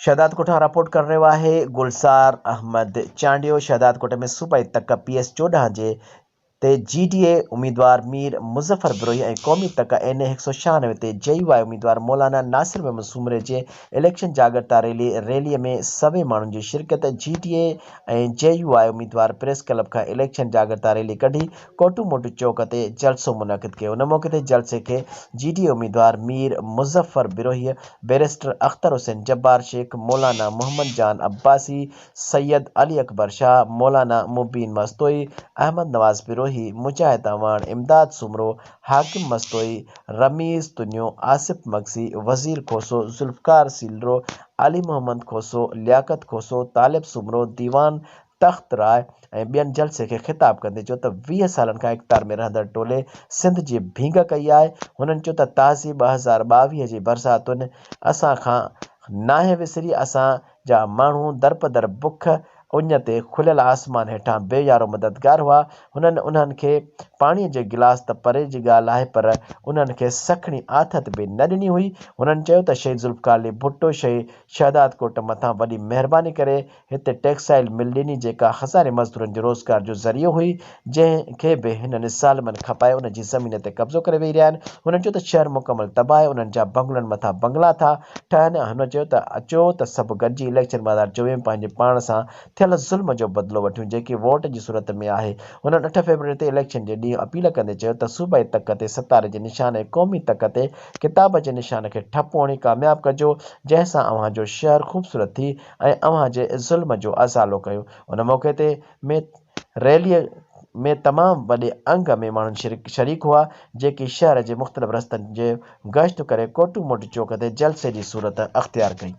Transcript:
شهدادڪوٽ کان رپورٽ ڪري رهيو آهي گلزار احمد چانڊيو شهدادڪوٽ ۾ صوبائي تڪ پي ايس 14 جي تي جي ڊي اي اميدوار مير مظفر بروهي ۽ قومي تڪ اين اي 196 تي جي يو آء اميدوار مولانا ناصر محمد سومري جي اليڪشن جاڳرتا ريلي ريلي ۾ سوين ماڻهن جي شرڪت جي ڊي اي ۽ جي يو آء اميدوار پريس ڪلب کان اليڪشن جاڳرتا ريلي ڪڍي ڪوٽو موٽو چوڪ تي جلسو منعقد ڪيو. ان موقعي تي جلسي کي جي ڊي اي اميدوار مير مظفر بروهي، بئريسٽر اختر حسين جبار شيخ، مولانا محمد جان عباسي، سيد علي اڪبر شاهه، مولانا مبين مستوئي، احمد نواز بروهي، مجاهد اعواڻ، امداد سومرو، حاڪم مستوئي، رميز تنيو، آصف مگسي، وزير کوسو، ذوالفقار سيلرو، علي محمد کوسو، لياقت کوسو، طالب سومرو، ديوان تخت راء ۽ ٻين جلسي کي خطاب ڪندي چيو ته 20 سالن کان اقتدار ۾ رهندڙ ٽولي سنڌ جي ڀينگ ڪئي آهي، هنن چيو ته تازي 2022 جي برساتن اسان کان ناهي وسري، اسان جا ماڻهو درپدر بک اڃ تي کليل آسمان هيٺان بي يارو مددگار هئا، هنن انهن کي پاڻي جي گلاس ته پري جي ڳالهه آهي پر انهن کي سکڻي آٿت به نه ڏني هئي، هنن چيو ته شهيد ذوالفقار علي ڀٽو شهيد شهدادڪوٽ مٿان وڏي مهرباني ڪري هتي ٽيڪسائيل مل ڏني جيڪا هزارين مزدورن جي روزگار جو ذريعو هئي جنهن کي به هنن ظالمن کپائي ان جي زمين تي قبضو ڪري ويهي رهيا آهن. هنن چيو ته شهر مڪمل تباهه آهي انهن جا بنگلن مٿان بنگلا ٿا ٺهن. هن چيو ته اچو ته سڀ گڏجي اليڪشن 2024 ۾ پنهنجي پاڻ سان ٿيل ظلم جو بدلو وٺيون جيڪي ووٽ جي صورت ۾ آهي. هنن 8 فيبروري تي اليڪشن جي ڏينهن اپيل ڪندي چيو ته صوبائي تڪ تي ستاري جي نشان ۽ قومي تڪ تي ڪتاب جي نشان کي ٺپو هڻي ڪامياب ڪجو جنهن سان اوهان جو شهر خوبصورت ٿي ۽ اوهان جي ظلم جو ازالو ڪيو. ان موقعي تي ۾ ريلي ۾ تمام وڏي انگ ۾ ماڻهن شريڪ هئا، جيڪي شهر جي مختلف رستن جي گشت ڪري ڪوٽو موٽ چوڪ تي جلسي جي صورت اختيار ڪئي.